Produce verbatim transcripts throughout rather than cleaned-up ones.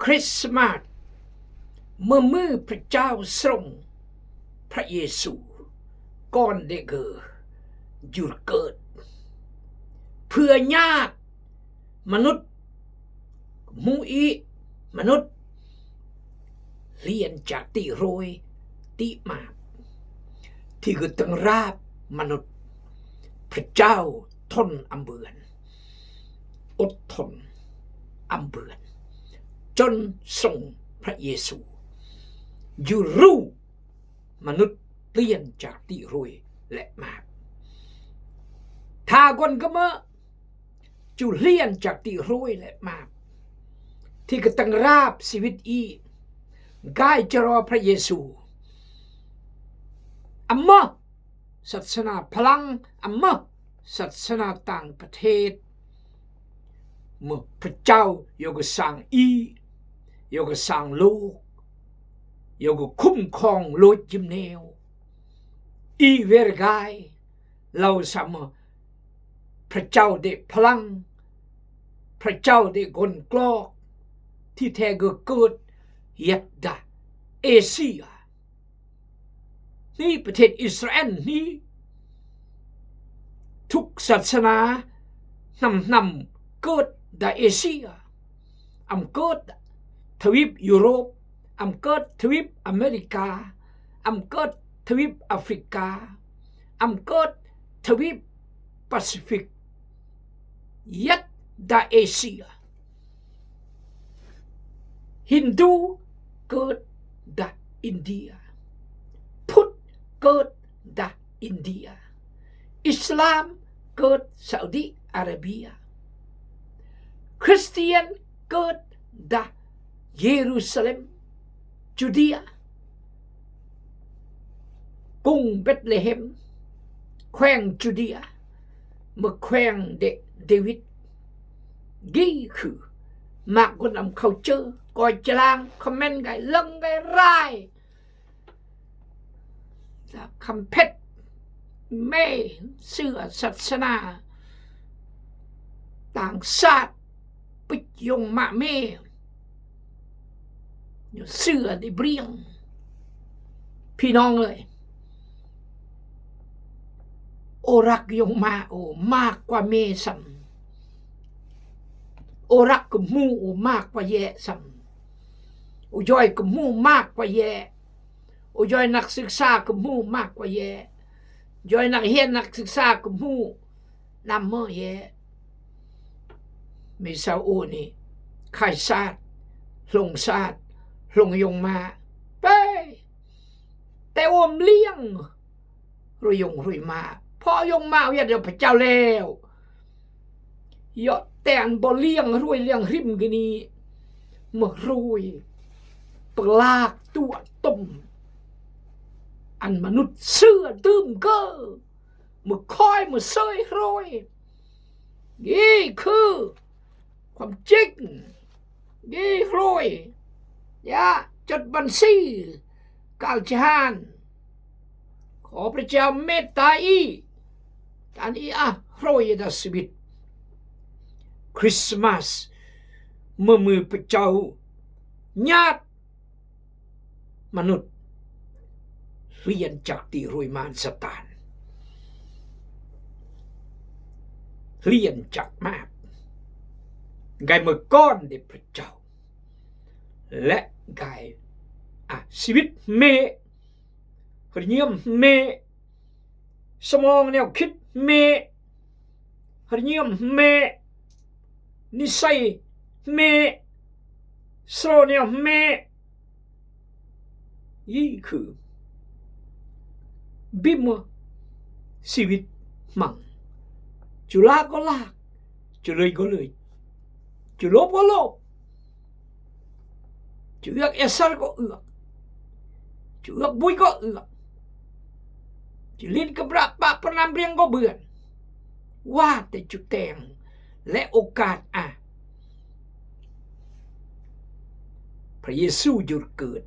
Krismas, mami pejao srong Prak Yesu, kon de ge jur ket. Pynyak manut mu'i manut lien jak ti roi ti map. Ti ge tang rap manut pejao ton ambüan. Ot ton ambüan. Jon song Prak Yesu. Juru manut lien jak ti roi le map. Tagon gema ju lien jak ti roi le map. Ti ge tang rap siwit i gai jero Prak Yesu. Ama sat sana palang, ama sat sana tang patet. Mepejao yoga sang i, yoga sang lok, yoga kum kong lok jimneo. I wer gai, lau sama pejao de palang, pejao de gon klok, ti te ge ket yet da Asia. Ni patet Israel ni tuk sat sana nam nam ket da Asia. Am ket tawip Europe, am ket tawip Amerika, am ket tawip Afrika, am ket tawip Pasifik. Yet da Asia. Hindu ket da India. Put ket da India. Islam ket Saudi Arabia. Kristian ket da Yerusalem, Judia. Kung Betlehem, kheng Judia, me kheng de Dawid. Gi khu mak gun am khau chơ, koi chalang, comment gai, lăng gai rai. Là khăm phet me sư sat sana tang sat pich yong ma me. Ñu sư đi briêng. Phi nong ơi. Ô rắc yong ma ô ma qua me săm. Ô rắc kơ mu ô ma qua ye săm. Ô joi kơ mu ma qua ye. Ô joi năk sik sa kơ mu ma qua ye. Joi năk hien năk sik sa kơ mu. Năm mơ ye. Mi sao ô ni khai sat, hlong sat, hlong yong ma. Pe. Te ôm liêng. Rui yong rui ma. Pho yong ma yat yong pachao leo. Yot te ăn bol liêng rui liêng rim gini. Mơ rui. Pơlak tuă tôm. Ăn mă nut sư dơm gơ. Mơ khoi mơ sơi rui. Gi khư. Khom chik. Gi rui. Ya, chot ban si. Kal chahan. Kho prachao met ta i. Tan i ah, rui da sibit. Christmas. Mơ mơ prachao. Ñat. Mă nut. Lien chak ti rui man Satan. Lien chak map. Gai mơ kon de prachao. Lĕ gai. Ah, sibit me. Rñiem me. Samong neo khit me. Rñiem me. Nisai me. Sro neo me. Yi khư. Bim mơ. Sibit mang. Chu lak go lak. Chu lơi go lơi. Chu lôp go lôp. Chu yak esar go yak. Chu yak bui go yak. Chu lin kebrak pak pernam riang go bươn. Wa te chu teng. Lĕ ôkat a. Pha Yêsu jur kơt.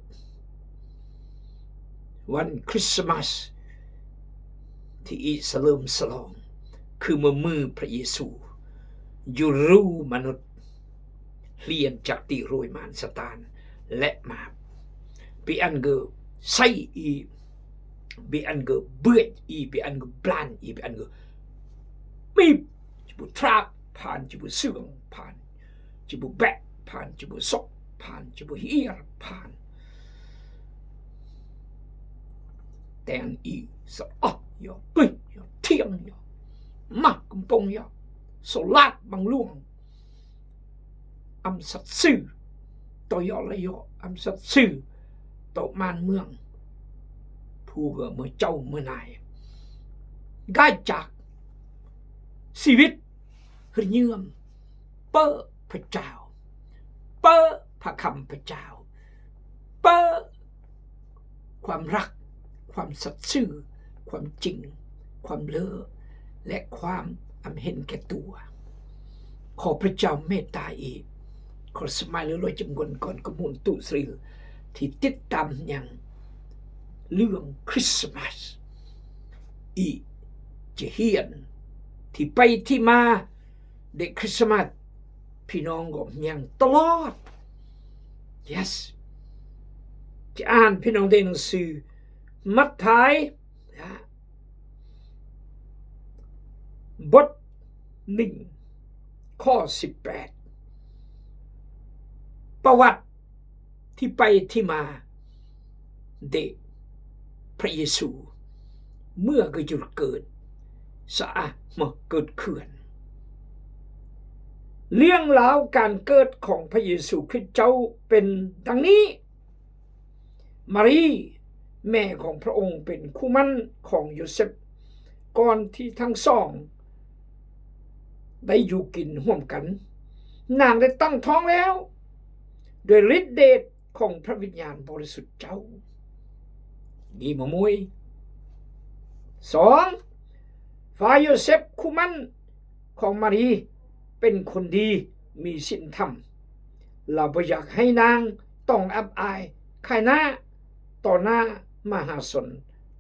Wan Christmas. Ti i salơm salong. Khư mơ mơ Pha Yêsu. Jur ru mă nut. Plian chak ti roi man Satan. Lek ma. Bi an gơ sai i, bi an gơ bưi i, bi an gơ blan i, bi an gơ mip. Chi bu trak phan, chi bu sương phan, chi bu bek phan, chi bu sok phan, chi bu hiar phan. Ten i sa ah yo, bưi yo, thiêng yo, mah kơmpong yo, so lat bang luang. Âm sat sư, tŏ yo la yo, âm sat sư, tŏ man mương. Phu gơ mơ châu mơ nai. Gai chak. Sivit. Hơnyưm. Pơ pha chao. Pơ pha khăm pha chao. Pơ ความรัก ความสัตย์ซื่อ ความจริง ความเลอ และความอำเห็นแก่ตัว ขอพระเจ้าเมตตาอีก ขอสมัยเรือลอยจำกวนก่อนกระมุนตุสริล ที่ติดตามยังเรื่องคริสต์มาส อีกจะเฮียน ที่ไปที่มา เด็กคริสต์มาส พี่น้องก็ยังตลอด yes จะอ่านพี่น้องในหนังสือมัทธิวนะ บทหนึ่ง ข้อสิบแปด ประวัติที่ไปที่มา เดะพระเยซู เมื่อก็หยุดเกิด สะอาดมาเกิดเขื่อน เรื่องราวการเกิดของพระเยซูคริสต์เจ้าเป็นดังนี้ มารีย์แม่ของพระองค์เป็นคู่หมั้นของโยเซฟ ก่อนที่ทั้งสองได้อยู่กินร่วมกัน นางได้ตั้งท้องแล้ว โดยฤทธิ์เดชของพระวิญญาณบริสุทธิ์เจ้า ดีมะมุย สอง ฝ่ายโยเซฟคู่หมั้นของมารีย์เป็นคนดีมีศีลธรรม เราบ่อยากให้นางต้องอับอายขายหน้าต่อหน้ามหาชน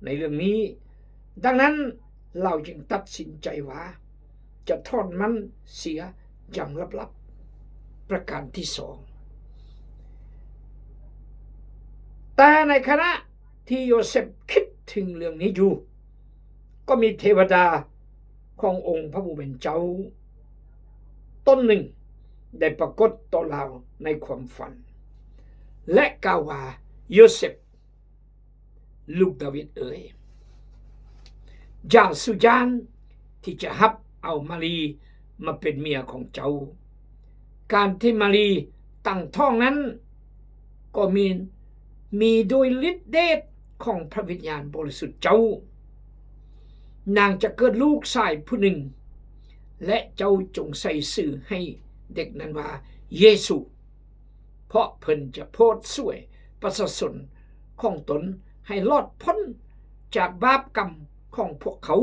ในเรื่องนี้ ดังนั้นเราจึงตัดสินใจว่า จะทอดมันเสียอย่างลับๆ ประการที่สอง แต่ในขณะที่โยเซฟคิดถึงเรื่องนี้อยู่ ก็มีเทวดาขององค์พระผู้เป็นเจ้าตนหนึ่งได้ปรากฏต่อเราในความฝัน และกล่าวว่า โยเซฟ ลูกดาวิดเอ๋ย อย่าสู้ย้านที่จะฮับเอามารีย์มาเป็นเมียของเจ้า การที่มารีย์ตั้งท้องนั้น ก็มี มีโดยฤทธิ์เดชของพระวิญญาณบริสุทธิ์เจ้า นางจะเกิดลูกชายผู้หนึ่ง และเจ้าจงใส่ชื่อให้เด็กนั้นว่า เยซู เพราะเพิ่นจะโผดซ่วยประชาชนของตนให้รอดพ้นจากบาปกรรมของพวกเขา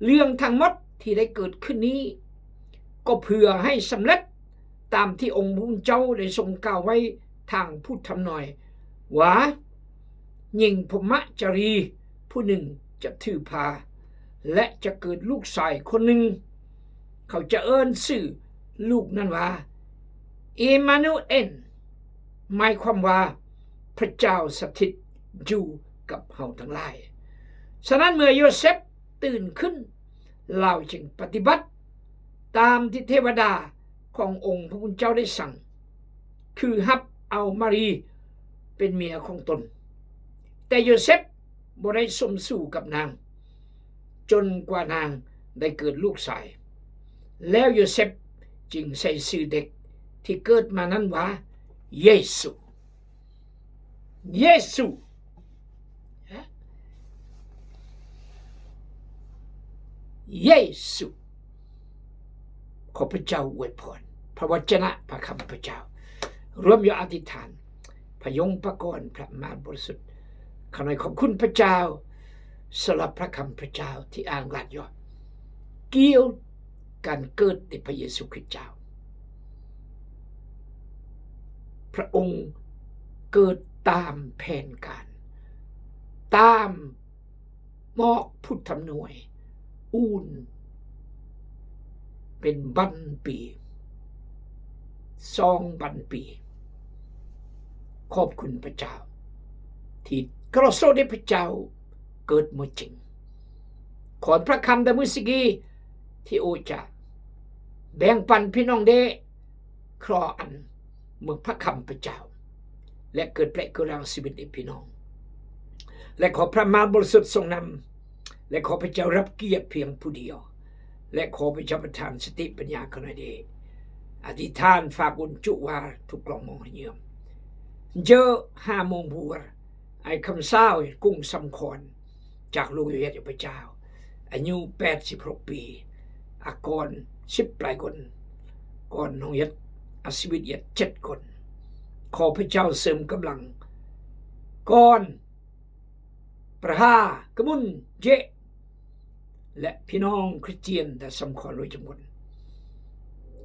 เรื่องทั้งหมดที่ได้เกิดขึ้นนี้ ก็เพื่อให้สำเร็จตามที่องค์พระผู้เป็นเจ้าได้ทรงกล่าวไว้ทางผู้ทำนายว่า หญิงพรหมจารีย์ผู้หนึ่งจะถือพา และจะเกิดลูกชายคนหนึ่ง เขาจะเอิ้นชื่อลูกนั้นว่า อิมมานูเอล หมายความว่า พระเจ้าสถิตอยู่กับเฮาทั้งหลาย ฉะนั้นเมื่อโยเซฟตื่นขึ้น ลาวจึงปฏิบัติตามที่เทวดาขององค์พระผู้เป็นเจ้าได้สั่ง คือฮับเอามารีย์เป็นเมียของตน แต่โยเซฟบ่ได้สมสู่กับนาง จนกว่านางได้เกิดลูกชาย แล้วโยเซฟจึงใส่ชื่อเด็กที่เกิดมานั้นว่า เยซู เยซู เยซู ขอพระเจ้าอวยพร พระวจนะพระคำพระเจ้า ร่วมอยู่อธิษฐาน พระยงพระกร พระมารบริสุทธิ์ ข้าน้อยขอบคุณพระเจ้าสำหรับพระคำพระเจ้าที่อ้างลาดยอด เกี่ยวการเกิดในพระเยซูคริสต์เจ้า พระองค์เกิดตามแผนการ ตามหมอกผู้ทำนวย อูนเป็นบั้นปี สองพันปี ขอบคุณพระเจ้า ที่ครอสโรดพระเจ้าเกิดมาจริง ขอพระคำแต่มื้อสิกี ที่โอจะแบ่งปันพี่น้องได้คลออันเมืองพระคำพระเจ้า และเกิดแปลกเกิดรางชีวิตให้พี่น้อง และขอพระมารบริสุทธิ์ทรงนำ และขอพระเจ้ารับเกียรติเพียงผู้เดียว และขอพระเจ้าประทานสติปัญญาข้าน้อยได้อธิษฐานฝากอุนจุว่าทุกกล่องมองให้เยื่อม เจอห้าโมงบัว ไอ้คำสาวกุ้งสำคอน จากลูกเวียดพระเจ้า อายุแปดสิบหกปี อากรสิบปลายคน ก่อนน้องยัดอาชีวิตยัดเจ็ดคน ขอพระเจ้าเสริมกำลัง ก่อน ประหากระมุนเจ และพี่น้องคริสเตียนแต่สำคัญโดยจำนวน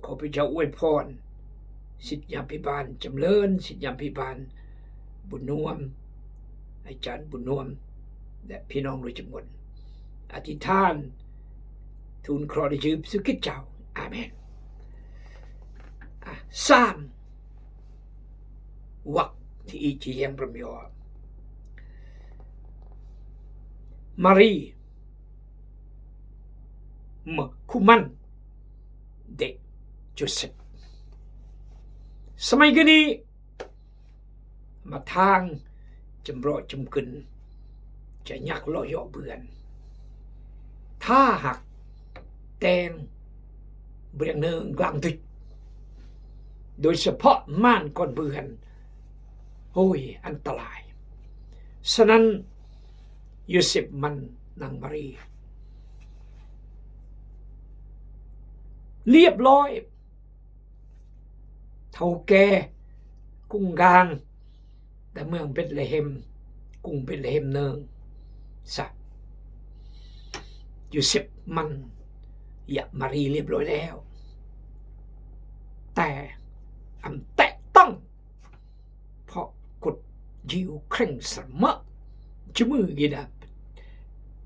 ขอพระเจ้าอวยพร ศิษยาภิบาลจำเริญ ศิษยาภิบาลบุญนวม อาจารย์บุญนวม และพี่น้องโดยจำนวน อธิษฐาน ทูลขอในชื่อพระเยซูคริสต์เจ้า อาเมน อ่ะ สาม วักที่อีจีแยงพระมยอ มารี มาคุมัน เดะโยเซฟ สมัยกะนี้ มาทางจำเบาะจำกึน จะยักล้อเยาะเบือน ถ้าหากแต่งเบรียงเนิงกลางดึก โดยเฉพาะม่านก่อนเบือน โอ้ย อันตราย ฉะนั้น โยเซฟมันนางมารี เรียบร้อย เฒ่าแก่ กุ้งกลาง แต่เมืองเบธเลเฮม กุ้งเบธเลเฮมเนิง สะ โยเซฟมันเยียะมารีเรียบร้อยแล้ว แต่อำแตะต้อง เพราะกฎยิวเคร่งเสมอ จะมือกีดา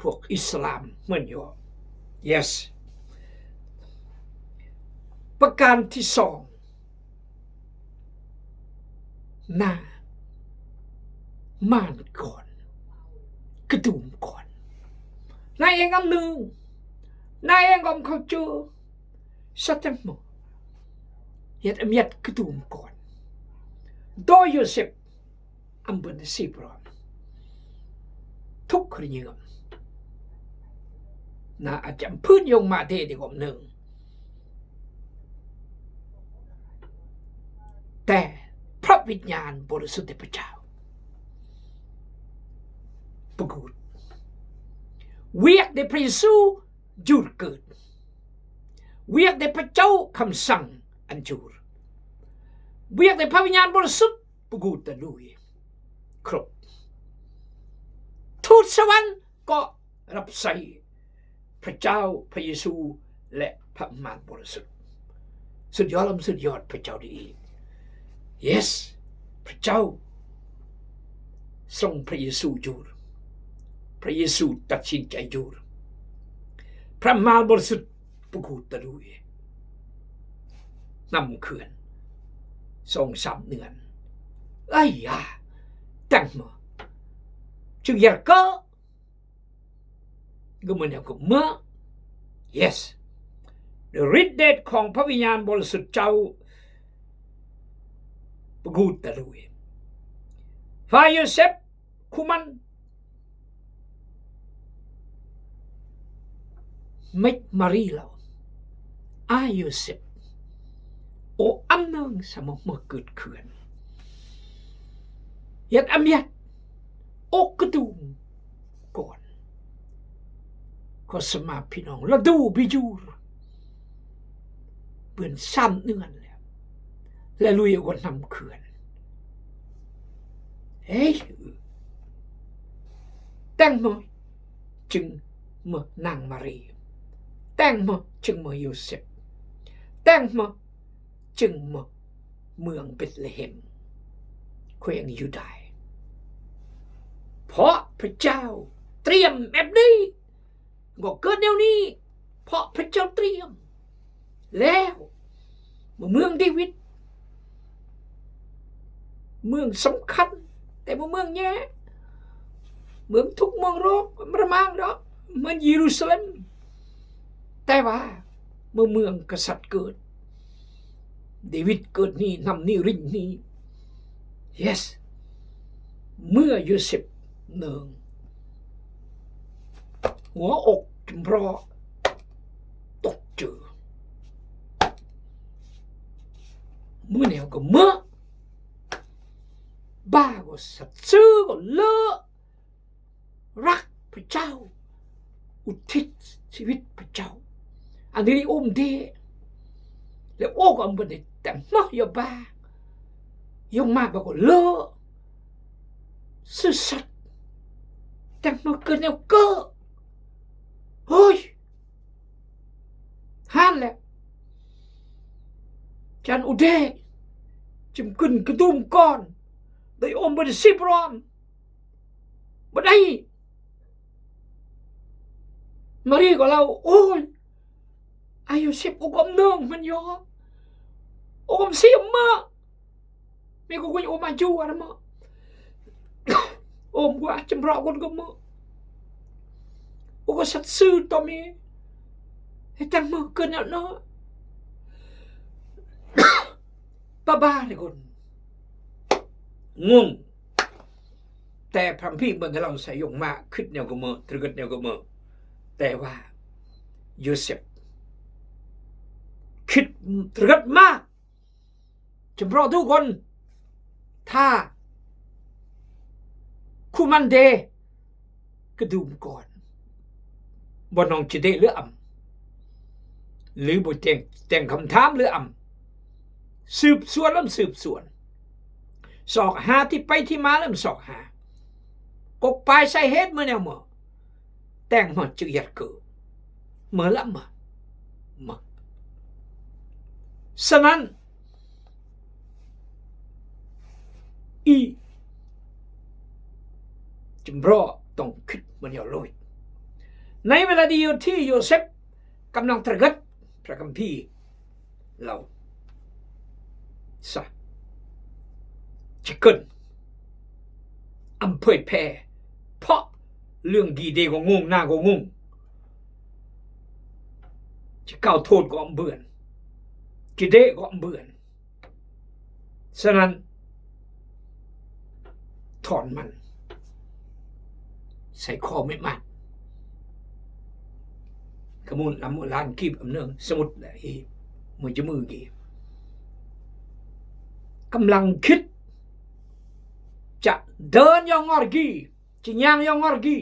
พวกอิสลามเหมือนอยู่ yes ประการที่สอง หน้าม่านก่อน กระดุมก่อน หน้าเองอำนึ่ง หน้าเองอำเข้าเจอ สะแตงโม เฮ็ดอำเฮ็ดกระดุมก่อน โดยโยเซฟ อำเปิ้นสิพร้อม ทุกข์เยือม นะ อาจจะพื้นยงมาเทศอีกรอบหนึ่ง แต่พระวิญญาณบริสุทธิ์แด่พระเจ้า ประกูด เวียกแด่พระเยซูหยุดเกิด เวียกแด่พระเจ้าคำสั่งอันหยุด เวียกแด่พระวิญญาณบริสุทธิ์ ประกูดตะลุย ครบ ทูตสวรรค์ก็รับใช้พระเจ้า พระเยซู และพระวิญญาณบริสุทธิ์ สุดยอดล้ำสุดยอด พระเจ้าดี yes พระเจ้า ส่งพระเยซูหยุด พระเยซูตัดสินใจหยุด พระวิญญาณบริสุทธิ์ ประกูดตะลุย นำเคื่อน สองสามเดือน ไอ้ยา แตงโม จึงอยากก็ ก็เหมือนอย่างกับเมื่อ yes ฤทธิ์เดชของพระวิญญาณบริสุทธิ์เจ้า ประกูดตะลุย ฝ่ายโยเซฟ คุมัน เม็กมารีลาว อาโยเซฟ โออำเนิงสมองเมื่อเกิดเคื่อน เฮ็ดอำเฮ็ด โอกกระดุมก่อน ก็สมาพี่น้อง ละดูบิจูร เปื่อนสามเดือนแล้ว และลุยเอาคนนำเคื่อน เฮ้ย แตงโมจึงเมื่อนางมารี แตงโมจึงเมื่อโยเซฟ แตงโมจึงเมื่อเมืองเบธเลเฮม แขวงยูดาห์ เพราะพระเจ้าเตรียมแบบนี้ ก็เกิดแนวนี้ เพราะพระเจ้าเตรียม แล้วเมืองเดวิด เมืองสำคัญ แต่บ่เมืองแย่ เมืองทุกข์เมืองโรค บ่ได้มองดอก เหมือนเยรูซาเล็ม แต่ว่าบ่เมืองกษัตริย์เกิด เดวิดเกิดนี่ นำนี่ ริ่งนี่ yes เมื่อโยเซฟนึ่ง หัวอกจำเพาะตกจือ มื้อแนวก็เมื่อ บ่าก็สัตย์ซื่อก็เลอะ รักพระเจ้า อุทิศชีวิตพระเจ้า อันนี้อุ้มเดะ แล้วโอ้ก็บ่ได้แต่งมาอย่าบ้า ยกมาบ่าก็เลอะ ซื่อสัตย์ แต่งมาเกินแนวเกอะ เฮ้ย หันแหละ จันอุเดะ จึงขึ้นกระดุมก่อน โดยองค์บริสุทธิ์พระองค์ บ่ได้ มารีก็เล่า โอ้ย อายุสิบ อุกมนึ่งมันยอ อุกมสิบมา มีกูกุญโอมาจูอะไรมา โอมกูอาจจะเพราะคนก็มา อุกสัตว์ซื่อต่อมี ให้ตั้งมือเกินแล้วเนาะ ป้าบ้าเลยคน งง แต่พระคัมภีร์บ่ได้เล่าใส่ยงมา คิดแนวก็เมอ ตรึกแนวก็เมอ แต่ว่าโยเซฟ คิดตรึกมา จำเพาะทุกคน ถ้า คุมันเด กระดุมก่อน บ่น้องจะเดะหรืออำ หรือบ่แต่ง แต่งคำถามหรืออำ สืบสวนลำสืบสวน ซอกหาที่ไปที่มาลำซอกหา กกปลายสาเหตุเมื่อแนวเมื่อ แต่งมาจึกยัดเกิด เมื่อละเมื่อ เมื่อ ฉะนั้น อี จำเพาะต้องคิดมันยาวเลย ในเวลาเดียวที่โยเซฟกำลังตระหนัก พระคัมภีร์เล่า ซะ จะเกิน อำเผยแพร่ เพราะเรื่องดีเดก็งง หน้าก็งง จะกล่าวโทษก็อำเบือน จะเดะก็อำเบือน ฉะนั้น ถอนมัน ใส่คอไม่มัด ขมุนลำล้านกีบอำเนิง สมุดแหละอี มือจะมือกีบ กำลังคิด จะเดินยองงอรกี จะย่างยองงอรกี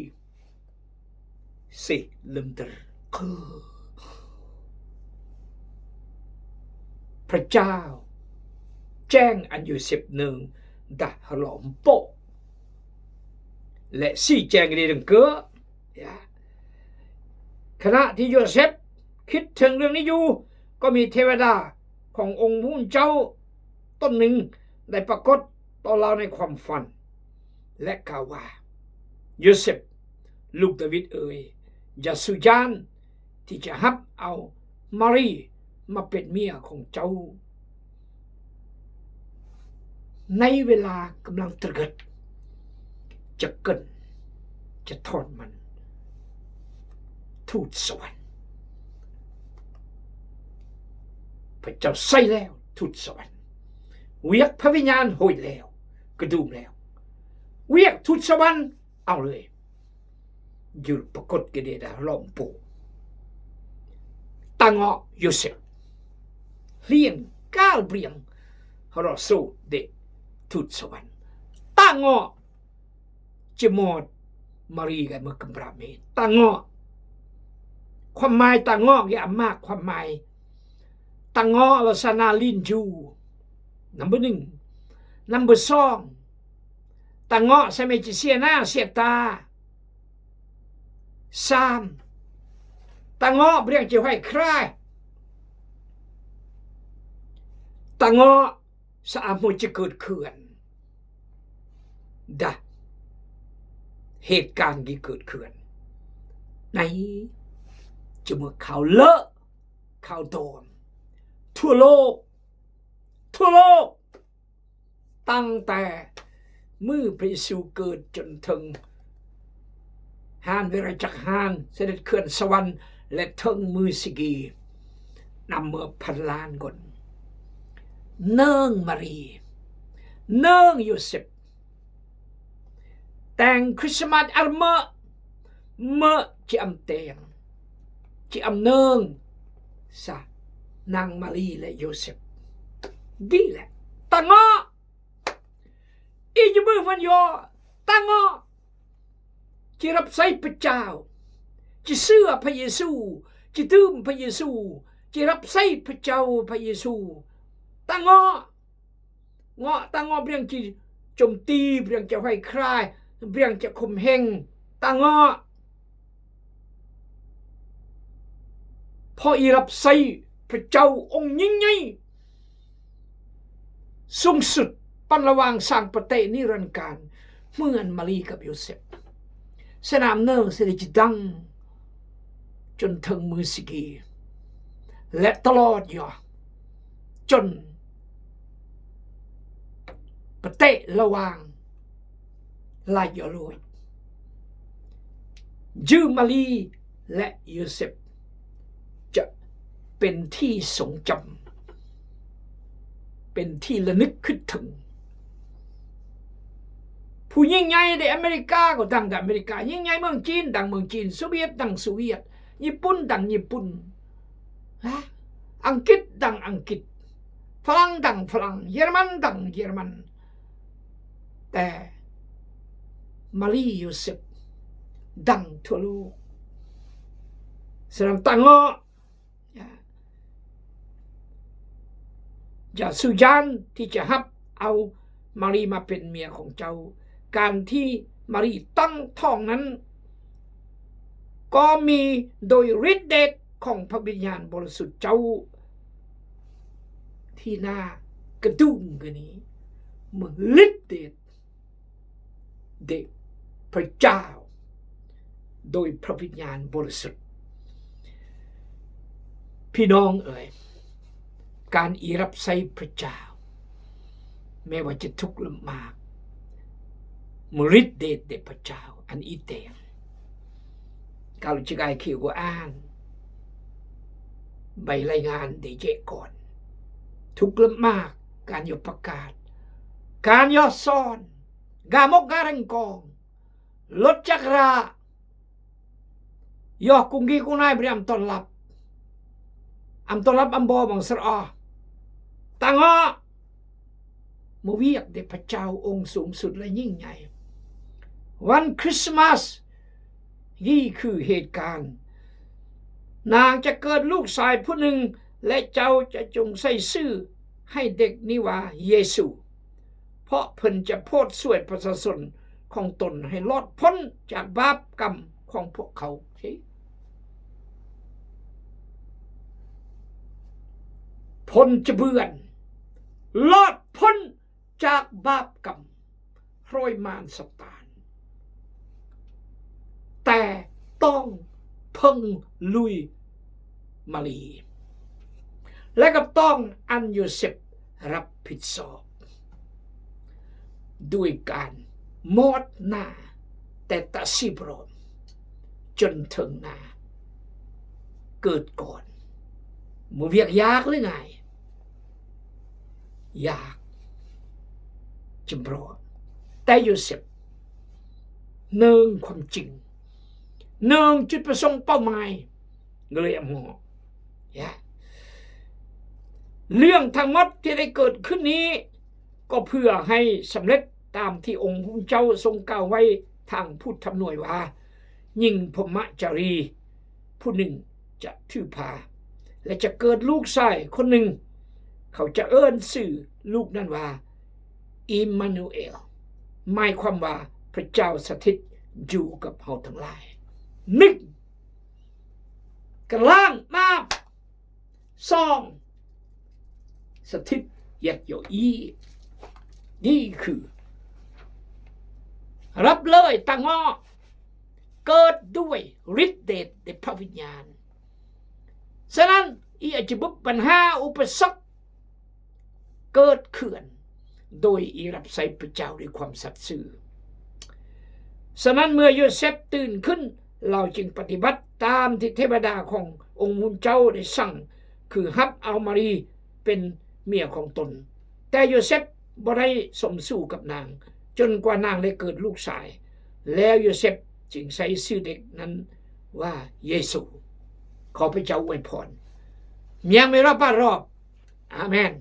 สิ ลืมตรึก พระเจ้า แจ้งอันโยเซฟนึ่ง ดาหลอมโปะ และสี่แจ้งเรื่องเกอ ขณะที่โยเซฟคิดถึงเรื่องนี้อยู่ ก็มีเทวดาขององค์พระผู้เป็นเจ้าตนหนึ่งได้ปรากฏต่อลาวในความฝัน และกล่าวว่า โยเซฟ ลูกดาวิดเอ๋ย อย่าสุยานที่จะฮับเอามารีย์มาเป็นเมียของเจ้า ในเวลากำลังตระหนัก จะเกิน จะถอนมัน ทูตสวรรค์ พระเจ้าใส่แล้ว ทูตสวรรค์ เวียกพระวิญญาณโหยแล้ว กระดุมแล้ว เวียกทูตสวรรค์ เอาเลย อยู่ปรากฏแก่เดดาหลอมโปะ ตะเงาะโยเซฟ เฮียนก้าวเปรียง ฮาราโซเดะ ทูตสวรรค์ ตะเงาะ จะหมด มารีย์กับมือกำพร้าเม ตะเงาะ ความหมายตะเงาะ อย่ามากความหมาย ตะเงาะ ลักษณะลิ้นอยู่ number หนึ่ง number สอง ตะเงาะ สามีจะเสียหน้าเสียตา สาม ตะเงาะ เปรียงจะห้อยคลาย ตะเงาะ สะอาดหมดจะเกิดเขื่อน ดะ เหตุการณ์ที่เกิดเขื่อน ใน จะเมื่อข่าวเลอะ ข่าวโดน ทั่วโลก ทั่วโลก ตั้งแต่มื้อพระเยซูเกิดจนเถิง หานเวรจักรหานเสด็จเขื่อนสวรรค์ และเถิงมื้อสิกี นำเมือพันล้านคน เนิ่งมารีย์ เนิ่งโยเซฟ แต่งคริสต์มาสอันเมอะ เมอะ จะอำแตง จะอำเนิ่ง สะ นางมารีย์และโยเซฟ ดีแหละ ตะเงาะ อีจะเบิ่งมันยอ ตะเงาะ จะรับใช้พระเจ้า จะเชื่อพระเยซู จะดื่มพระเยซู จะรับใช้พระเจ้าพระเยซู ตะเงาะ เงาะ ตะเงาะ เปรียงจะโจมตี เปรียงจะไห้คลาย เปรียงจะข่มเหง ตะเงาะ เพราะอีรับใช้พระเจ้าองค์ยิ่งใหญ่ สูงสุด ปันละหว่างสร้างประเทศนิรันดร์กาล เหมือนมารีย์กับโยเซฟ สนามเนิ่งเสด็จดัง จนเถิงมื้อสิกี และตลอดยอ จนประเทศละหว่าง ลายยอโลย จื้อมารีย์และโยเซฟ จะเป็นที่ทรงจำ เป็นที่ระลึกคิดถึง ผู้ยิ่งใหญ่ในอเมริกาก็ดังแต่อเมริกา ยิ่งใหญ่เมืองจีนดังเมืองจีน โซเวียตดังโซเวียต ญี่ปุ่นดังญี่ปุ่น ฮะ อังกฤษดังอังกฤษ ฝรั่งดังฝรั่ง เยอรมันดังเยอรมัน แต่มารีย์โยเซฟดังทั่วโลก สนามตะเงาะ อย่า อย่าสู้ยันที่จะฮับเอามารีย์มาเป็นเมียของเจ้า การที่มารีย์ตั้งท้องนั้น ก็มีโดยฤทธิ์เดชของพระวิญญาณบริสุทธิ์เจ้า ที่หน้ากระดุมกันนี้ มีฤทธิ์เดช เดชพระเจ้า โดยพระวิญญาณบริสุทธิ์ พี่น้องเอ๋ย การอีรับใช้พระเจ้า แม้ว่าจะทุกข์ลำบาก มีฤทธิ์เดชเดชพระเจ้า อันอีแตง กาลูกจิกายเขียวก็อ่าน ใบรายงานเดเจก่อน ทุกข์ลำบาก การยอประกาศ การยอสอน กามกการังกอง รถจักรรา ยอกุงกีกุงนายบริอำต้อนรับ อำต้อนรับอำบอบางสระออ ตังอ้อ มาเวียกเดชพระเจ้าองค์สูงสุดและยิ่งใหญ่ วันคริสต์มาส นี่คือเหตุการณ์ นางจะเกิดลูกชายผู้หนึ่ง และเจ้าจะจงใส่ชื่อให้เด็กนี้ว่าเยซู เพราะเพิ่นจะโผดช่วยประชาชนของตนให้รอดพ้นจากบาปกรรมของพวกเขา เฮ้ย เพิ่นจะเปื้อน รอดพ้นจากบาปกรรม รอยมารซาตาน แต่ต้องเพิ่งลุยมารีย์ และก็ต้องอันโยเซฟรับผิดชอบ ด้วยการมอดหน้า แต่ตะสิบรอบ จนเถิงหน้า เกิดก่อน มาเวียกยากหรือไง ยาก จำเพราะ แต่โยเซฟ เนิ่งความจริง เนิ่งจุดประสงค์เป้าหมาย ก็เลยเอาหมอ ยะ เรื่องทั้งหมดที่ได้เกิดขึ้นนี้ ก็เพื่อให้สำเร็จตามที่องค์พระผู้เป็นเจ้าทรงกล่าวไว้ทางพูดทำนวยว่า หญิงพรหมจารี ผู้หนึ่งจะถือพา และจะเกิดลูกชายคนหนึ่ง เขาจะเอิ้นชื่อลูกนั้นว่า อิมมานูเอล หมายความว่าพระเจ้าสถิตอยู่กับเฮาทั้งหลาย หนึ่ง กะลางมาบ สอง สถิตเยียดโยอี้ นี่คือ รับเลยตะเงาะ เกิดด้วยฤทธิ์เดชในพระวิญญาณ ฉะนั้น อีอาจจะมีปัญหาอุปสรรคเกิดขึ้น โดยอิรับใช้พระเจ้าด้วยความสัตย์ซื่อ สะนั้นเมื่อโยเซฟตื่นขึ้น ลาวจึงปฏิบัติตามที่เทวดาขององค์พระผู้เป็นเจ้าได้สั่ง คือฮับเอามารีย์เป็นเมียของตน แต่โยเซฟบ่ได้สมสู่กับนาง จนกว่านางได้เกิดลูกชาย แล้วโยเซฟจึงใช้ชื่อเด็กนั้นว่าเยซู ขอพระเจ้าอวยพร เมียงไม่รอบป้ารอบ อาเมน